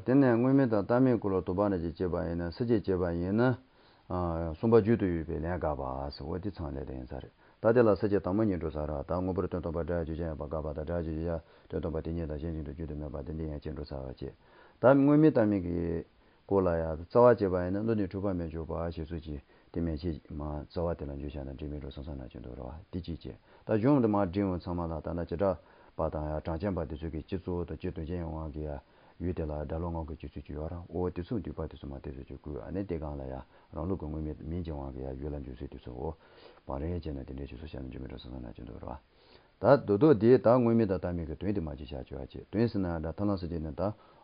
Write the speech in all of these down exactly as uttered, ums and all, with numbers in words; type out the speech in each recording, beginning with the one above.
དེ་ནས་དངོས་མེད་དང་བཏགས་མེད་སྐོར་ལ་དོགས་པ་འདྲ་ཅིག་བྱས་པ་ཡིན་ན། སུ་ཅིག་བྱས་པ་ཡིན་ན། ཨ། གསུམ་པ་རྒྱུད་དུ་ཡོད་པའི་ལན་དགག་པ་ཟེར་བ་དེ་ཚང་ལས་དེ་ཡིན་ས་རེད། ད་དེ་ལ་ས་བཅད་དང་པོ་གཉིས་འགྲོ་ས་རེད། ད་དངོས་པོར་དོན་སྟོང་པ་སྒྲ་བརྗོད་བྱ་ཡིན་པ་དགག་པ་དང་། སྒྲ་བརྗོད་བྱ་དོན་སྟོང་པ་དེ་ཉིད་དང་གཞན་བཞིན་དུ་རྒྱུད་དུ་མེད་པ་དེ་འདི་ཡན་ཆད་འགྲོ་ས་བ་བྱེད། ད་དངོས་མེད་བཏགས་མེད་ཀྱི་སྐོར་ལ་ཡང་རྩ་བ་བྱས་པ་ཡིན་ན། བློ་ནི་འཁྲུལ་པ་མེད་འཇོག་པ་ཞེས་སོགས་ཀྱི་དེ་མན་ཆད་མ་རྩ་བ་དེ་ལ་འཇུག་བྱ་དང་འབྲེལ་མེད་འགྲོ་ས་ས་ན་ཅི་འདུག་རེད་བ། དེ་གཅིག་བྱས། ད་གཞུང་དུ་མ་འབྲི་འོང་ཚང་མ་ལ་ད་ལྟ་བྱེ་བྲག་པ་དང་ཡང་གྲངས་ཅན་པ་དེ་ཚོ་གིས་སྤྱི་གཙོ་དང་སྤྱི་དོན་ཅན་ཡོང་བ་གི་ཡ་ཡུལ་དེ་ལ་སྒྲ་ལོག་ངོགས་ཀྱི་སྤྱི་ཚུལ་ཅིག་ཡོད་ར། འོ་དེ་ཚོ་འདུས་པ་དེ་ཚོ་མ་དེ་ཚོ་ཅིག་བཀོད། ཨ་ནི་དེ་སྒང་ལ་ཡ་རང་ལུགས་ཀྱི་དངོས་མེད་མིན་གྱི་དབང་གིས་ཡ་ཡུལ་ལ་འཇུག་ཚུལ་དེ་ཚོ། འོ་བང་རིམ་བྱས་ན་དེ་འདྲའི་ཅིག་སོ་བྱས་ན་འཇུག་མི་འགྲོ་ས་ས་ན་ཅི་འདུག་རེད་བ། ད་མདོར་བསྡུས་དེ་ད་དངོས་མེད་དང་བཏགས་མེད་ཀྱི་དོན་དེ་མ་ཅིག་བཞག་ཆོག་ཅེས། དོན་ཟེར་ན་ད་ཐ་ན་ས་བཅད་ནི་ད་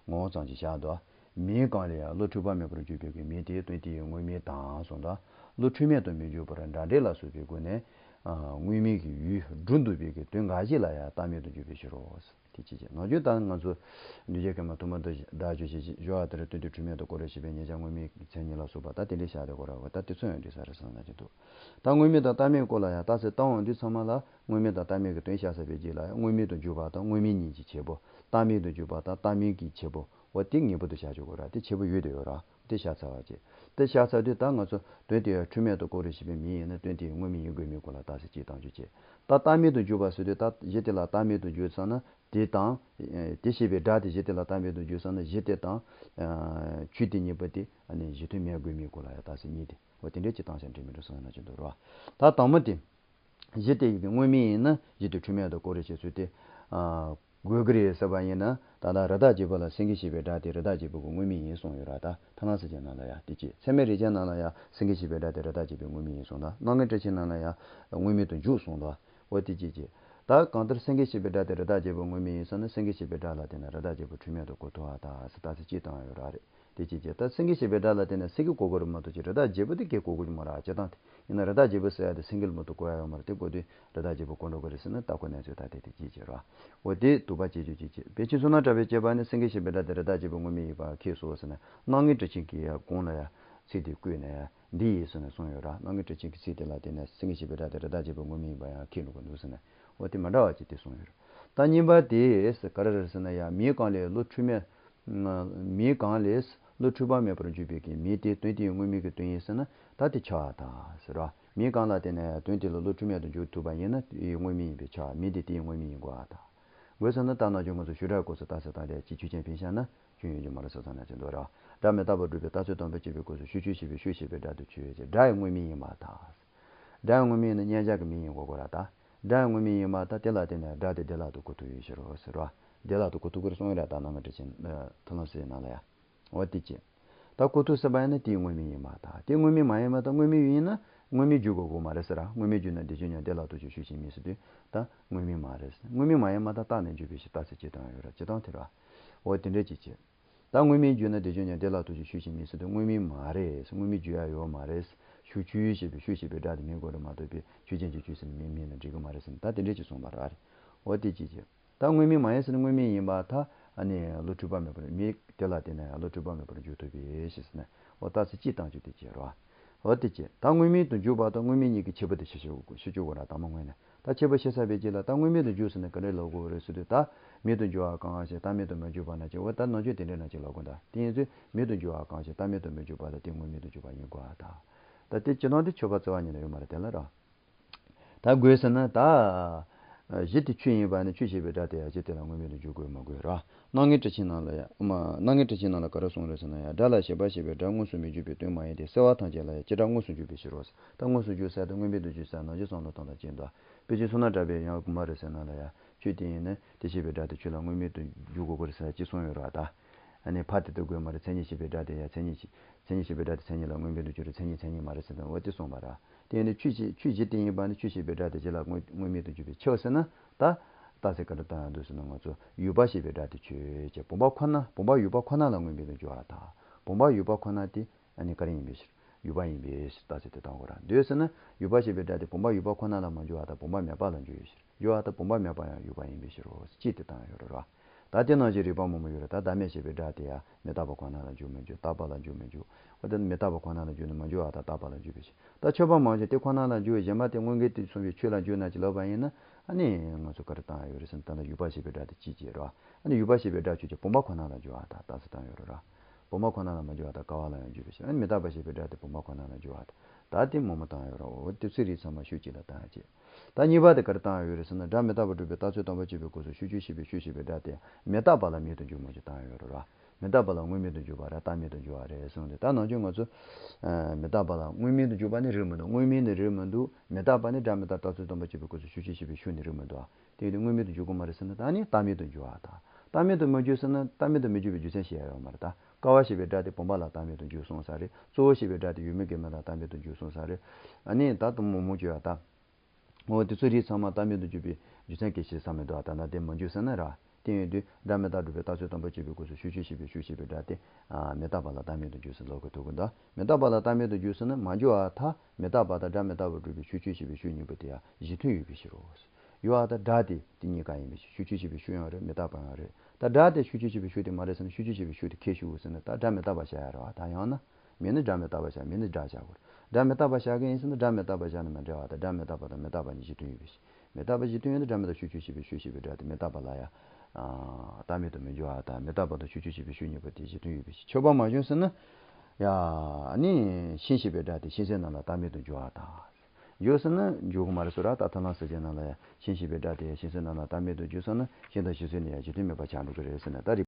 ངོ་བོ་ཙམ་ཅིག་བཞག་འདུག་མིང་གང་ལས་ཡང་བློ་འཁྲུལ་པ་མེད་པར་འཇུག་པའི་གི་མིང་དེའི་དོན་དེའི་དངོས་མིང་དང་གསུངས་དང་། བློ་འཁྲུལ་མེད་དུ་མི་འཇུག་པར་སྒྲ་འབྲེལ་ལ་སོགས་པའི་སྒོ་ནས། ཨ། དངོས་མེད་ཀྱི་ཡུལ་སྒྲུབ་འདོད་པའི་གི་དོན་འགའ་ཞིག་ལ་ཡང་བཏགས་མེད་དུ་འཇུག་པའི་ཕྱིར་རོ། དེ་ཅི་བྱེད། ནམ་རྒྱུན་ད་ང་ཚོ་འདུས་བྱས་ཀྱི་མ་ཐུབ་མ་ཐུབ་སྒྲ་བརྗོད་བྱེད་ཞོར་བ་དེར་དོན་དེ་འཁྲུལ་མེད་དུ་བཀོད་རེ་བྱེད་པའི་ཉེ་ཆར་དངོས་མེད་མཚན་ཉིད་ལ་སོགས་པ་ད་དེ་འདྲའི་བཞག་དེ་གོ་ར་བ། ད་དེ་ཚོ་ཡང་འགྲིག་ས་རེད་བསམ་ན་ཅི་འདུག་ད་དངོས་མེད་དང་བཏགས་མེད་སྐོར་ལ་ཡང་རྟགས་གསལ་བཏང་འོང་དུས་ཚང་མ་ལ་དངོས་མེད་དང་བཏགས་མེད་ཀྱི་དོན་བཤད་ཚར་བའི་རྗེས་ལ་ཡང་དངོས་མེད་དུ་འཇུག་པ་དང་དངོས་མེད་ཉིད་ཀྱི་བྱེད་པོ། བཏགས་མེད་དུ་འཇུག་པ་དང་བཏགས་མེད་ཀྱི་བྱེད་པོ། འོ་དེ་ངེས་པར་དུ་བཞག་ཆོག་གོ་ར། དེ་བྱེད་པོ་ཡོད་དེ་ཡོད་ར། དེ་བཞག་ཚར་བ་བྱས། དེ་བཞག་ཚར་དུས་ད་ང་ཚོ་དོན་དེ་ཡང་འཁྲུལ་མེད་དུ་བཀོད་རེ་བྱེད་པའི་མིང་ཡིན་ན་དོན་དེ་ཡང་དངོས་མེད་ཡིན་དགོས་མིན་སྐོར་ལ་རྟགས་གསལ་གཅིག་བཏང་ཆོག་ཅེས། ད་བཏགས་མེད་དུ་འཇུག་པ་ཟེར་དུས་ད་གཞི་དེ་ལ་བཏགས་མེད་དུ་འཇུག་ཚར་ན་དེ་དང་། དེ་ཞེས་པའི་སྒྲ་དེ་གཞི་དེ་ལ་བཏགས་མེད་དུ་འཇུག་ཚར་ན་གཞི་དེ་དང་། ཨ། ཆོས་དེ་གཉིས་པོ་དེ་ཨ་ནི་གཞི་མཐུན་མེད་དགོས་མིན་སྐོར་ལ་ཡང་རྟགས་གསལ་གཉིས་དེ། འོ་དེ་འདྲའི་གཅིག་བཏང་བྱས་འགྲིག་མི་འགྲིག་སོང་ན་ཅི་འདུག་རེད་བ། ད་དང་པོ་དེ། གཞི་དེ་ཡི་གི་དངོས་མེད་ཡིན་ན་གཞི་དེ་འཁྲུལ་མེད་དུ་བཀོད་རེ་བྱེད་ཚུལ་དེ། ཨ། དགོས་ཀྱི་རེད་ཟེར་བ་ཡིན་ན། ད་ལྟ་རི་དྭགས་བརྒྱད་པོ་ལ་སེང་གེ་ཞེས་པའི་སྒྲ་དེ་རི་དྭགས་བརྒྱད་པོ་གི་དངོས་མེད་ཡིན་གསུངས་ཡོད་ར། ད་ཐ་ན་ས་བཅད་ནང་ལ་ཡང་དེ་གཅིག་ཚད་མའི་རིགས་ཅན་ནང་ལ་ཡང་སེང་གེ་ཞེས་པའི་སྒྲ་དེ་རི་དྭགས་བརྒྱད་པོའི་དངོས་མེད་ཡིན་གསུངས་དང་། རྣམ་ངེས་སྒྲ་ཆེན་ནང་ལ་ཡང་དངོས་མེད་དུ་འཇུག་གསུངས་དང་། འོ་དེ་གཅིག་གཅིག་ད་གང་ལྟར་སེང་གེ་ཞེས་པའི་སྒྲ་དེ་རི་དྭགས་བརྒྱད་པོའི་དངོས་མེད་ཡིན་ཟེར་ན། སེང་གེ་ཞེས་པའི་སྒྲ་ལ་བརྟེན་ནས་རི་དྭགས་བརྒྱད་པོ་འཁྲུལ་མེད་དུ་གོ་ཐུབ་པ་དང་ཟེར་རྟགས་གསལ་གཅིག་བཏང་ཡོད་ར། རེད། དེ་གཅིག་བྱས། ད་སེང་གེ་ཞེས་པའི་སྒྲ་ལ་བརྟེན་ནས་སེང་གེ་གོ་དགོས་རེད་མ་གཏོགས་ཀྱི་རི་དྭགས་བརྒྱད་པོ་དེ་གས་གོ་དགོས་ཀྱི་མ་རེད། སྤྱིར་བཏང་དེ་ཡིན་ན་རི་དྭགས་བརྒྱད་པོ་ཟེར་ཡ་དེ་སེང་གེ་ལ་མ་གཏོགས་གོ་ཡ་ཡོད་མ་རེད། དེ་གོ་དུས་རི་དྭགས་བརྒྱད་པོ་གོ་འགྲོ་གི་རེད་ཟེར་ན་ད་གོ་གནས་ཚུལ་ད་དེ་དེ་གཅིག་བྱས་ར། འོ་དེ་དུ་བ་བྱེད་རྒྱུ་གཅིག་བྱས། དཔེ་ཆ་ཚོ་ན་གྲགས་པའི་དཔྱད་པ་ནི་སེང་གེ་ཞེས་པའི་སྒྲ་དེ་རི་དྭགས་བརྒྱད་པོའི་དངོས་མེད་ཡིན་པ་ཁེགས་སོ་ཟེར་ནས། རྣམ་ངེས་སྒྲ་ཆེན་གྱིས་ཡ་གོང་ལ་ཡ་ཚིག་དེ་བཀོད་ནས་ཡ་འདི་ཡིན་ཟེར་ནས་གསུངས་ཡོད་ར། རྣམ་ངེས་སྒྲ་ཆེན་གྱི་ཚིག་དེ་ལ་བརྟེན་ནས་སེང་གེ་ཞེས་པའི་སྒྲ་དེ་རི་དྭགས་བརྒྱད་པོའི་དངོས་མེད་ཡིན་པ་ཡང་ཁེགས་འགྲོ་གི་འདུག་ཟེར་ནས། འོ་དེ་མ་འདྲ་བ་ཅིག་དེ་གསུངས་ཡོད་ར། ད་གཉིས་པ་དེ་ག་རེ་རེད་ཟེར་ན་ཡ། མིང་གང་ལས་བློ་འཁྲུལ་མེད། མིང་གང་ལས་བློ་འཁྲུལ་པ་མེད་པར་འཇུག་པའི་གི་མིང་དེ་དོན་དེའི་དངོས་མེད་ཀྱི་དོན་ཡིན་ཟེར་ན་ད་དེ་ཆགས་པར་ཐལ་ཟེར་བ། མིང་གང་ལ་བརྟེན་ནས་དོན་དེ་ལ་བློ་འཁྲུལ་མེད་དུ་འཇུག་ཐུབ་པ་ཡིན་ན་དེའི་དངོས་མེད་ཡིན་པས་ཁྱབ། མིང་དེ་དེའི་དངོས་མེད་ཡིན་དགོས་པར་ཐལ། དགོས་ཟེར་ན་ད་ནང་བཞིན་ང་ཚོ་ཤུ་སྒྲ་སྐབས་སུ་རྟགས་གསལ་བཏང་སྟེ་གཅིག་ཆོས་ཅན་འཕེན་བཞག་ན་སྐྱོན་ཡོད་རྒྱུ་མ་རེད་ཟེར་ཙམ་ན་ཅི་འདུག་ར། སྒྲ་མི་རྟག་པར་སྒྲུབ་པའི་རྟགས་ཚུལ་དང་པོ་སྐྱེས་པའི་སྐབས་སུ་ཤུགས་ཆོས་ཞེས་པའི་ཤུགས་ཞེས་པའི་སྒྲ་དེ་ཆོས་ཅན། སྒྲ་ཡི་དངོས་མེད་ཡིན་པར་ཐལ། སྒྲ་ཡི་དངོས་མེད་ཡིན་ན་མཉན་བྱ་གི་མིང་ཡིན་དགོས་ཀྱི་རེད་ད། སྒྲ་ཡི་དངོས་མེད་ཡིན་པར་ཐལ། དེ་ལ་བརྟེན་ནས་སྒྲ་དེ་བདེ་བླག་ཏུ་གོ་ཐུབ་ཡོད་ཕྱིར་རོ་ཟེར་བ། བདེ་བླག་ཏུ་གོ་ཐུབ་ཀྱི་རེད་གསུངས་ཡོད་ར། ད་རྣམ་ངེས་སྒྲ་ཆེན་ཐ་ན་ས་བཅད་ནང་ལ་ཡ། འོ་དེ་བྱས། ད་གོ་ཐུབ་ཟེར་བ་ཡིན་ན་དེའི་དངོས་མེད་ཡིན་པར་ཐལ། དེ་དངོས་མེད་མ་ཡིན་པར་ཐལ། དངོས་མེད་ཡིན་ན་དངོས་མེད་འཇུག་དགོས་ཀྱི་མ་རེད་ཟེར་ར། དངོས་མེད་འཇུག་ན་བདེ་ཆོས་ཉིད་བདེ་བླག་ཏུ་འཇུག་ཤུགས་ཆེན་མིན་ཟེར་དུས་ད་དངོས་མེད་མ་རེད། དངོས་མེད་མ་ཡིན་པར་ཐལ། རྟག་ནས་འཇུག་པའི་ཕྱིར་རྟགས་གསལ་གཅིག་བཏང་ཡོད་ར། སྤྱིར་བཏང་དེ་ར། འོ་དེ་འདྲ་ཅིག་བྱས། ད་དངོས་མེད་འཇུག་ན་བདེ་ཆོས་ཉིད་བདེ་བླག་ཏུ་འཇུག་ཤུགས་ཆེན་མིན་ཟེར་དུས་དངོས་མེད་མ་རེད། དངོས་མེད་འཇུག་ཡ་ཡོད་མ་རེད། ཤུགས་ཆོས་ཞེས་པའི་ཤུགས་ཞེས་པའི་སྒྲ་དེ་མིན་དགོས་རེད་མ་གཏོགས་པའི་ཆོས་ཅན་གྱི་ཆོས་ཟེར་ནས་མིན་མིན་ན་འགྲིག་གི་མ་རེད་ཟེར་ནས་ད་དེ་འདྲ་ཅིག་གསུངས་པ་ར། འོ་དེ་ཅིག་བྱས། ད་དངོས་མེད་མ་ཡིན་ཟེར་ན་དངོས་མེད་ཡིན་པར་ཐལ། ཨ་ནི་བློ་འཁྲུལ་པ་མེད་པར་མིང་དེ་ལ་བརྟེན་ནས་བློ་འཁྲུལ་པ་མེད་པར་འཇུག་ཐུབ་པས་ཞེས་ཟེར་ནས། འོ་རྟགས་གསལ་གཅིག་བཏང་རྒྱུ་དེ་བྱས་རོ། འོ་དེ་བྱས། ད་དངོས་མེད་དུ་འཇུག་པ་དང་དངོས་མེད་གཉིས་ཀྱི་ཁྱད་པར་དེ་ཤེས་ཤེས་ཤེས་རྒྱུ་དགོས་ར། དང་པོ་ངོས་ནས་ད་ཁྱད་པར་ཤེས་ཚར་བའི་རྗེས་ལ་ད་དངོས་མེད་དུ་འཇུག་ཟེར་ན་ག་འདྲ་ལབ་དགོས་རེད་ཟེར་དུས། ད་མེད་དུ་འཇུག་པ་གང་ཞིག་བཏགས་མེད་དུ་མི་འཇུག་པ་ན་ཅི། འོ་ད་ནང་ཆོས་དེ་འདྲ་ན་ཅི་ལབ་དགོས། ད་དེ་ཡིན་ཚུལ་མེད་དུ་འཇུག་པ་གང་ཞིག་བཏགས་མེད་དུ་མི་འཇུག་པ་ལ་དེ་དངོས་མེད་དུ་འཇུག་པ་ཡིན་དགོས་པར་ཐལ། ད་དེ་སྤྱིར་བཏང་དེ་ཆོས་པ་རྩ་བ་ཉིད་ནས་ཡོད་མ་རེད་དེ་ལ་ར། ད་དགོས་ཟེར་ན་ད། གཞི་དེ་ཆོས་ཡིན་པ་ནི་ཆོས་ཞེས་པའི་སྒྲ་དེ་ཡང་གཞི་དེ་ལ་དངོས་མེད་དུ་འཇུག་དགོས་མ་དགོས་ར། རྣམ་ངེས་སྒྲ་ཆེན་ནང་ལ་ཡང་། མ། རྣམ་ངེས་སྒྲ་ཆེན་ནང་ལ་ག་རེ་གསུངས་རེད་ཟེར་ན་ཡང་། སྒྲ་ལ་ཞེས་པ་ཞེས་པའི་སྒྲ་དངོས་སུ་མི་འཇུག་པའི་དོན་མ་ཡིན་ཏེ། སེལ་བ་ཐམས་ཅད་ལ་ཡང་སྤྱི་སྒྲ་དངོས་སུ་འཇུག་པའི་ཕྱིར་རོ། ད་དངོས་སུ་འཇུག་ཟེར་དང་དངོས་མེད་དུ་འཇུག་ཟེར་ནང་བཞིན་བསམ་བློ་གཏོང་དང་གཅིག་འདུག་དཔེ་ཆའི་ཚོ་ན་གྲགས་པའི་ཡང་དགུ་མ་རེད་ཟེར་ན་ལ་ཡང་ཆོས་དེ་ཡིན་ན་དེ་ཞེས་པའི་སྒྲ་དེ་ཆོས་ལ་དངོས་མེད་དུ་འཇུག་དགོས་ཀྱི་རེད་ཟེར་ཅེས་གསུངས་ཡོད་ར། ད་ཨ་ནི་ཕ་དེ་ལྟ་དགོས་མ་རེད། མཚན་ཉིད་ཞེས་པའི་སྒྲ་དེ་ཡང་མཚན་ཉིད་ཅིག་མཚན་ཉིད་ཞེས་པའི་སྒྲ་དེ་མཚན་ཉིད་ལ་དངོས་མེད་དུ་འཇུག་རེད། མཚན་ཉིད་མཚན་ཉིད་མ་རེད་ཟེར་དང་འོ་དེ་གསུངས་པ་ར། དེ་ཡིན་དུས་ཆོས་ཅིག་ཆོས་གཞི་དེ་ཡིན་པ་ནི་ཆོས་ཞེས་པའི་སྒྲ་དེ་གཞི་ལ་དངོས་དངོས་མེད་དུ་འཇུག་པའི་ཕྱིར་ཟེར་ན། ད་རྟགས་གསལ་ག་འདྲ་བཏང་ཡང་འདུག་ཟེར་ན། ང་ཚོ་ཡུལ་པ་ཞེས་པའི་སྒྲ་དེ་ཆོས་ཅན། བུམ་པ་ཁོ་ན། བུམ་པ་ཡུལ་པ་ཁོ་ན་ལ་དངོས་མེད་དུ་འཇུག་པར་ཐལ། བུམ་པ་ཡུལ་པ་ཁོ་ན་དེ་ཨ་ནི་ག་རེ་ཡིན་པའི་ཕྱིར། ཡུལ་པ་ཡིན་པའི་ཕྱིར་རྟགས་གསལ་དེ་བཏང་དགོས་ར། འདོད་ཟེར་ན་ཡུལ་པ་ཞེས་པའི་སྒྲ་དེ་བུམ་པ་ཡུལ་པ་ཁོ་ན་ལ་མ་འཇུག་པར་ཐལ། བུམ་པ་མེད་པ་ལ་འཇུག་ཡོད་ཕྱིར། འཇུག་པར་ཐལ། བུམ་པ་མེད་པ་ཡང་ཡུལ་པ་ཡིན་པའི་ཕྱིར་རོ། ཅེས་དེ་བཏང་ཡོད་རེད་ར། ད་དེ་ནང་བཞིན་རིགས་པ་མང་པོ་ཡོད་རེད། ད་བདག་མེད་ཞེས་པའི་སྒྲ་དེ་ཡང་མི་རྟག་པ་ཁོ་ན་ལ་འཇུག་མི་འཇུག་རྟག་པ་ལ་འཇུག་མི་འཇུག་འོ་ད་མི་རྟག་པ་ཁོ་ན་ལ་འཇུག་ན་མི་འཇུག་པར་ཐལ། རྟག་པ་ལ་འཇུག་པའི་ཕྱིར། ད་ཆོས་པ་མང་ཆེ་དེ་ཁོ་ན་ལ་འཇུག་པའི་གཞན་མ་དེ་དངོས་འགལ་དུ་མཚུངས་པའི་ཆོས་ལ་འཇུག་ན་ཅི་ལབ་པ་ཡིན་ན། ཨ་ནི་ང་ཚོ་ག་རེ་བཏང་ཡོད་རེད་ཟེར་ན། ད་ལྟ་ཡུ་བ་ཞེས་པའི་སྒྲ་དེ་གཅིག་བྱས་རོ། ཨ་ནི་ཡུ་བ་ཞེས་པའི་སྒྲ་ཆོས་ཅན་བུམ་པ་ཁོ་ན་ལ་འཇུག་པ་དང་རྟགས་གསལ་བཏང་ཡོད་རེད་ར། བུམ་པ་ཁོ་ན་ལ་མ་འཇུག་པ་དང་ཀ་བ་ལ་ཡང་འཇུག་པའི་ཕྱིར། ཨ་ནི་མི་རྟག་པ་ཞེས་པའི་སྒྲ་དེ་བུམ་པ་ཁོ་ན་ལ་འཇུག་པ་དང་། ད་དེ་མང་པོ་བཏང་ཡོད་རེད། འོ་དེ་ཚོའི་རིགས་ཚང་མ་ཤུགས་གཅིག་ལ་བཏང་ཡ་བྱས། ད་གཉིས་པ་དེ་ག་རེ་བཏང་ཡོད་རེད་ཟེར་ན། སྒྲ་མི་རྟག་པར་སྒྲུབ་པའི་རྟགས་ཚུལ་དམ་པ་གཅིག་པའི་སྐབས་སུ་ཤུགས་ཆོས་ཞེས་པའི་ཤུགས་ཞེས་པའི་སྒྲ་དེ་མི་རྟག་པ་ལ་མིང་དུ་འཇུག་མ་འཇུག་བཏང་ཡོད་རེད་ར། མི་རྟག་པ་ལ་དངོས་མིང་དུ་འཇུག་པ་རེད། རྟག་མིང་དུ་འཇུག་པ་རེད་གསུངས་ཏེ། ད་ནང་ཆོས་ང་ཚོ་ཨ་མི་རྟག་པ་ལ་དངོས་མིང་དུ་འཇུག་པ་ནི་རིགས་མི་འདུག་དངོས་མིང་ནི་རིགས་མི་འདུག་མི་རྟག་པ་ནི་སྒྲ་མི་རྟག་རྟགས་ཚུལ་དམ་པ་གཅིག་པའི་སྐབས་སུ་ཤུགས་ཆོས་ཞེས་པའི་ཤུགས་ནི་རིགས་མི་འདུག་དེ་ཡིན་དུས་དངོས་མིང་དུ་འཇུག་གི་མ་རེད་ཟེར་ན། ད་ནི་རྟག་མིང་དུ་འཇུག་པ་དང་། རྟག་མིང་དུ་མི་འཇུག་ཟེར་ན། རྟག་མིང་དུ་མི་འཇུག་པའི་རྒྱུ་མཚན་བཤད་ཡ་ཡོད་མ་རེད། ད་ཀ་བ་ཞེས་པའི་སྒྲ་དེ་བུམ་པ་ལ་རྟག་མིང་དུ་འཇུག་གསུངས་ས་རེད། གཙོ་བོ་ཞེས་པའི་སྒྲ་དེ་ཡོད་མིན་དགོས་མིན་ལ་རྟག་མིང་དུ་འཇུག་གསུངས་ས་རེད། ཨ་ནི་ད་དུང་མང་མང་བརྗོད་ཡ་ད། འོ་དེ་ཚོ་རིགས་ཚང་མ་རྟག་མིང་དུ་འཇུག་པའི་རྒྱུ་མཚན་གལ་ཆེ་ས་མི་འདུག་ད་ལྟ་དེ་མི་འཇུག་ཟེར་ན་ར། དེ་ཡིན་དུས་སྒྲ་མི་རྟག་སྒྲུབ་པའི་རྟགས་ཚུལ་དམ་པ་གཅིག་པའི་སྐབས་སུ་ཤུགས་ཆོས་ཞེས་པའི་ཤུགས་ཞེས་པའི་སྒྲ་དེ་ཨ་མི་རྟག་པ་ལ་རྟག་མིང་དུ་འཇུག་ཟེར་ལབ་དགོས་ཐུག་གི་འདུག་མི་རྟག་པ་ལ་རྟག་མིང་དུ་འཇུག་ཟེར་ན། མ་འཇུག་པར་ཐལ། མི་རྟག་པ་དང་སྒྲ་མི་རྟག་པར་སྒྲུབ་པའི་ཤུགས་ཆོས་ཞེས་པའི་ཤུགས་གཉིས་པོ་དེ་ཡང་གཞི་མཐུན་ཡོད་པའི་ཕྱིར་རོ། ཡུ་བ་དང་སྒྲ་དེ་དེ་གཉིས་ཀ་ཡིན་པའི་ཕྱིར། ཤུགས་ཆོས་ཞེས་པའི་ཤུགས་ཡང་རེད། མི་རྟག་པ་ཡང་རེད། ད་སྒྲ་དེ་ཤུགས་ཆོས་ཞེས་པའི་ཤུགས་དེ་མ་རེད་ཟེར་ན། ཤུགས་ཆོས་ཞེས་པའི་ཤུགས་དེ་ཁས་ཞུ་དགོས་ཟེར་ན། ད་སྒྲ་མི་རྟག་པ་བཞག་ཡ་རེད་བ། ད་ཡང་ན། མིང་ནི་སྒྲ་མི་རྟག་པ་བཞག་མིང་ནི་སྒྲ་བཞག་དགོས། སྒྲ་མི་རྟག་པ་བཞག་གི་ཡིན་ཟེར་ན། སྒྲ་མི་རྟག་པ་བཞག་ན་མི་འགྲིག་པ་དང་། སྒྲ་མི་རྟག་པ་དང་མི་རྟག་པ་གཉིས་གཞི་མཐུན་ཡོད་པའི་ཕྱིར། མི་རྟག་པ་གཞི་མཐུན་ཡོད་ན་སྒྲ་མི་རྟག་ཤུགས་ཆོས་ཞེས་པའི་ཤུགས་ཞེས་པའི་སྒྲ་དེ་མི་རྟག་པ་ལ་ཡང་ཨ་རྟག་མིང་དུ་མི་འཇུག་པ་དང་། མི་རྟག་པ་དང་ཤུགས་ཆོས་ཞེས་པའི་ཤུགས་གཉིས་པོ་དེ་གཞི་མཐུན་ཡོད་པའི་ཕྱིར། ཆོས་པ་མ་བྱུང་ཟེར་ན། ཡ་ནི་ཤིང་ཞེས་པའི་སྒྲ་དེ་ཤིང་སེལ་རྣམས་ལ་རྟག་མིང་དུ་འཇུག་པ་དང་། འཇུག་ཟེར་ན་འཇུག་གི་མ་རེད་ཟེར་ར། ད་ཐར་ལམ་གསལ་བྱེད་ནང་ལ་ཡང་ཤིང་ཞེས་པའི་སྒྲ་དེ་ཡང་ཤིང་སེལ་རྣམས་ལ་རྟག་མིང་དུ་འཇུག་སོང་ན། ཤིང་དང་ཤིང་སེལ་ནི་ཡང་གཞི་མཐུན་མེད་པ་ཆགས་འགྲོ་གི་རེད་ཟེར་ན། ད་རིགས་